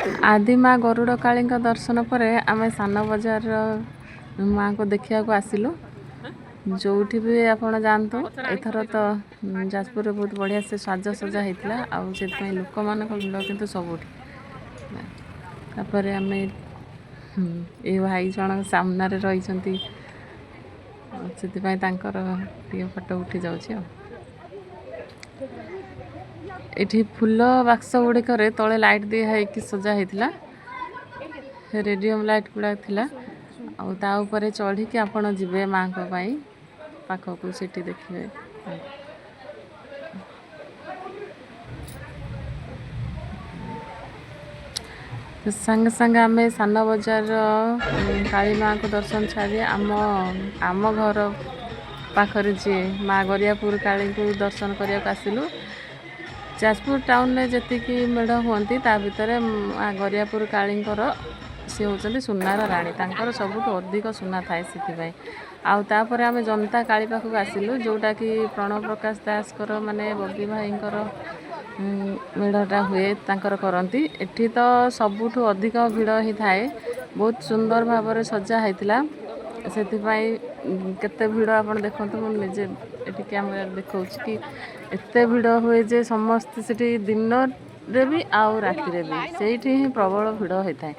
ଆଦି ମା ଗରୁଡ଼ କାଳୀଙ୍କ ଦର୍ଶନ ପରେ ଆମେ ସାନ ବଜାରର ମାଆଙ୍କୁ ଦେଖିବାକୁ ଆସିଲୁ। ଯେଉଁଠି ବି ଆପଣ ଯାଆନ୍ତୁ, ଏଥର ତ ଯାଜପୁରରେ ବହୁତ ବଢ଼ିଆ ସେ ସାଜସଜା ହେଇଥିଲା, ଆଉ ସେଥିପାଇଁ ଲୋକମାନଙ୍କ ଭିଡ଼ କିନ୍ତୁ ସବୁଠି। ତାପରେ ଆମେ ଏ ଭାଇ ଜଣଙ୍କ ସାମ୍ନାରେ ରହିଛନ୍ତି, ସେଥିପାଇଁ ତାଙ୍କର ଟିକେ ଫଟୋ ଉଠି ଯାଉଛି। ଆଉ ଏଠି ଫୁଲ ବାକ୍ସ ଗୁଡ଼ିକରେ ତଳେ ଲାଇଟ୍ ଦିଆ ହେଇକି ସଜା ହେଇଥିଲା, ରେଡ଼ିୟମ୍ ଲାଇଟ୍ ଗୁଡ଼ାକ ଥିଲା। ଆଉ ତା ଉପରେ ଚଢ଼ିକି ଆପଣ ଯିବେ ମାଆଙ୍କ ପାଇଁ ପାଖକୁ, ସେଠି ଦେଖିବେ। ସାଙ୍ଗେ ସାଙ୍ଗେ ଆମେ ସାନ ବଜାରର କାଳୀ ମାଆଙ୍କୁ ଦର୍ଶନ ଛାଡ଼ି ଆମ ଘର ପାଖରେ ଯିଏ ମା ଗରିଆପୁର କାଳୀଙ୍କୁ ଦର୍ଶନ କରିବାକୁ ଆସିଲୁ। ଯାଜପୁର ଟାଉନରେ ଯେତିକି ମେଢ଼ ହୁଅନ୍ତି, ତା ଭିତରେ ମା ଗରିଆପୁର କାଳୀଙ୍କର, ସେ ହେଉଛନ୍ତି ସୁନାର ରାଣୀ, ତାଙ୍କର ସବୁଠୁ ଅଧିକ ସୁନା ଥାଏ ସେଥିପାଇଁ। ଆଉ ତାପରେ ଆମେ ଜନତା କାଳୀ ପାଖକୁ ଆସିଲୁ, ଯେଉଁଟାକି ପ୍ରଣବ ପ୍ରକାଶ ଦାସଙ୍କର, ମାନେ ବବି ଭାଇଙ୍କର ମେଢ଼ଟା ହୁଏ, ତାଙ୍କର କରନ୍ତି। ଏଠି ତ ସବୁଠୁ ଅଧିକ ଭିଡ଼ ହିଁ ଥାଏ। ବହୁତ ସୁନ୍ଦର ଭାବରେ ସଜା ହେଇଥିଲା, ସେଥିପାଇଁ କେତେ ଭିଡ଼ ଆପଣ ଦେଖନ୍ତୁ। ମୁଁ ନିଜେ ଏଠି କ୍ୟାମେରାରେ ଦେଖାଉଛି କି ଏତେ ଭିଡ଼ ହୁଏ ଯେ ସମସ୍ତେ ସେଠି ଦିନରେ ବି ଆଉ ରାତିରେ ବି ସେଇଠି ହିଁ ପ୍ରବଳ ଭିଡ଼ ହୋଇଥାଏ।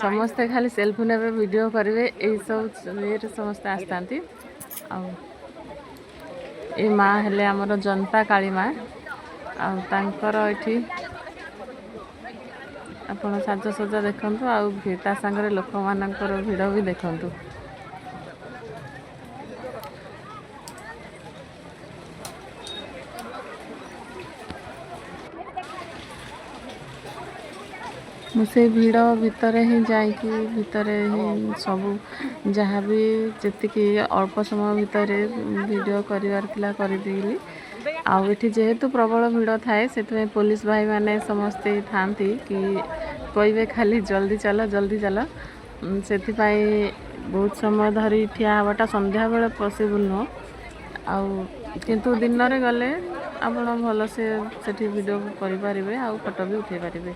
ସମସ୍ତେ ଖାଲି ସେଲ୍ଫି ନେବେ, ଭିଡ଼ିଓ କରିବେ, ଏଇସବୁ ଇଏରେ ସମସ୍ତେ ଆସିଥାନ୍ତି। ଆଉ ଏ ମା ହେଲେ ଆମର ଜନତା କାଳୀ ମା। ଆଉ ତାଙ୍କର ଏଠି ଆପଣ ସାଜସଜା ଦେଖନ୍ତୁ, ଆଉ ତା ସାଙ୍ଗରେ ଲୋକମାନଙ୍କର ଭିଡ଼ ବି ଦେଖନ୍ତୁ। ମୁଁ ସେଇ ଭିଡ଼ ଭିତରେ ହିଁ ଯାଇକି ଭିତରେ ହିଁ ସବୁ ଯାହା ବି ଯେତିକି ଅଳ୍ପ ସମୟ ଭିତରେ ଭିଡ଼ିଓ କରିବାର ଥିଲା କରିଦେଲି। ଆଉ ଏଠି ଯେହେତୁ ପ୍ରବଳ ଭିଡ଼ ଥାଏ, ସେଥିପାଇଁ ପୋଲିସ ଭାଇମାନେ ସମସ୍ତେ ଥାଆନ୍ତି କି କହିବେ ଖାଲି ଜଲ୍ଦି ଚାଲ, ଜଲ୍ଦି ଚାଲ। ସେଥିପାଇଁ ବହୁତ ସମୟ ଧରି ଠିଆ ହେବାଟା ସନ୍ଧ୍ୟାବେଳେ ପସିବୁଲ୍ ନୁହଁ। ଆଉ କିନ୍ତୁ ଦିନରେ ଗଲେ ଆପଣ ଭଲସେ ସେଠି ଭିଡ଼ିଓ କରିପାରିବେ ଆଉ ଫଟୋ ବି ଉଠାଇ ପାରିବେ।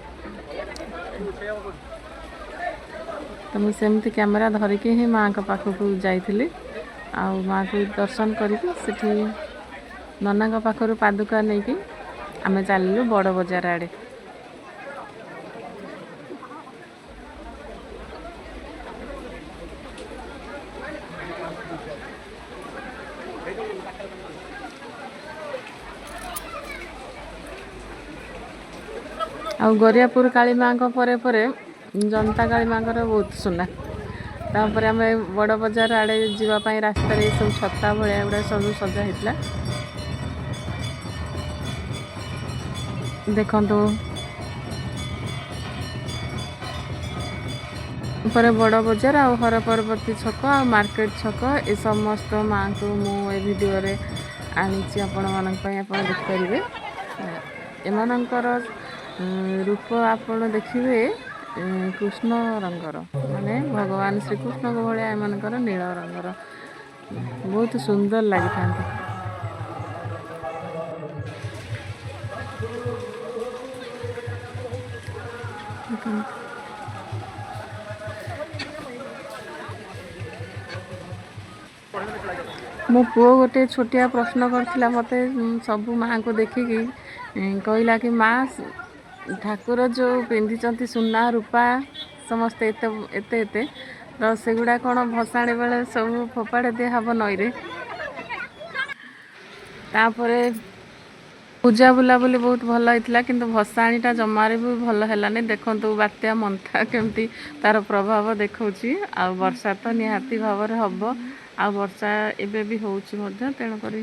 ତ ମୁଁ ସେମିତି କ୍ୟାମେରା ଧରିକି ହିଁ ମାଆଙ୍କ ପାଖକୁ ଯାଇଥିଲି, ଆଉ ମାଆକୁ ଦର୍ଶନ କରିକି ସେଠି ନନାଙ୍କ ପାଖରୁ ପାଦୁକା ନେଇକି ଆମେ ଚାଲିଲୁ ବଡ଼ ବଜାର ଆଡ଼େ। ଆଉ ଗରିଆପୁର କାଳୀ ମାଆଙ୍କ ପରେ ପରେ ଜନତା କାଳୀ ମାଆଙ୍କର ବହୁତ ସୁନା। ତାପରେ ଆମେ ବଡ଼ ବଜାର ଆଡ଼େ ଯିବା ପାଇଁ ରାସ୍ତାରେ ସବୁ ଛତା ଭଳିଆ ଗୁଡ଼ା ସବୁ ସଜା ହେଇଥିଲା, ଦେଖନ୍ତୁ। ପରେ ବଡ଼ ବଜାର ଆଉ ହର ପାର୍ବତୀ ଛକ ଆଉ ମାର୍କେଟ ଛକ, ଏ ସମସ୍ତ ମାଆଙ୍କୁ ମୁଁ ଏ ଭିଡ଼ିଓରେ ଆଣିଛି ଆପଣମାନଙ୍କ ପାଇଁ, ଆପଣ ଦେଖିପାରିବେ। ଏମାନଙ୍କର ରୂପ ଆପଣ ଦେଖିବେ କୃଷ୍ଣ ରଙ୍ଗର, ମାନେ ଭଗବାନ ଶ୍ରୀକୃଷ୍ଣଙ୍କ ଭଳିଆ ଏମାନଙ୍କର ନୀଳ ରଙ୍ଗର, ବହୁତ ସୁନ୍ଦର ଲାଗିଥାନ୍ତି। ଦେଖନ୍ତୁ। ମୋ ପୁଅ ଗୋଟେ ଛୋଟିଆ ପ୍ରଶ୍ନ କରିଥିଲା ମୋତେ ସବୁ ମାଆଙ୍କୁ ଦେଖିକି, କହିଲା କି ମା, ଠାକୁର ଯେଉଁ ପିନ୍ଧିଛନ୍ତି ସୁନା ରୂପା ସମସ୍ତେ ଏତେ ଏତେ ଏତେ, ତ ସେଗୁଡ଼ା କ'ଣ ଭସାଣି ବେଳେ ସବୁ ଫୋପାଡ଼ି ଦିଆହେବ ନଈରେ? ତାପରେ ପୂଜା ବୁଲାବୁଲି ବହୁତ ଭଲ ହେଇଥିଲା, କିନ୍ତୁ ଭସାଣିଟା ଜମାରେ ବି ଭଲ ହେଲାନି। ଦେଖନ୍ତୁ ବାତ୍ୟା ମନ୍ଥା କେମିତି ତାର ପ୍ରଭାବ ଦେଖାଉଛି। ଆଉ ବର୍ଷା ତ ନିହାତି ଭାବରେ ହେବ, ଆଉ ବର୍ଷା ଏବେ ବି ହେଉଛି ମଧ୍ୟ, ତେଣୁକରି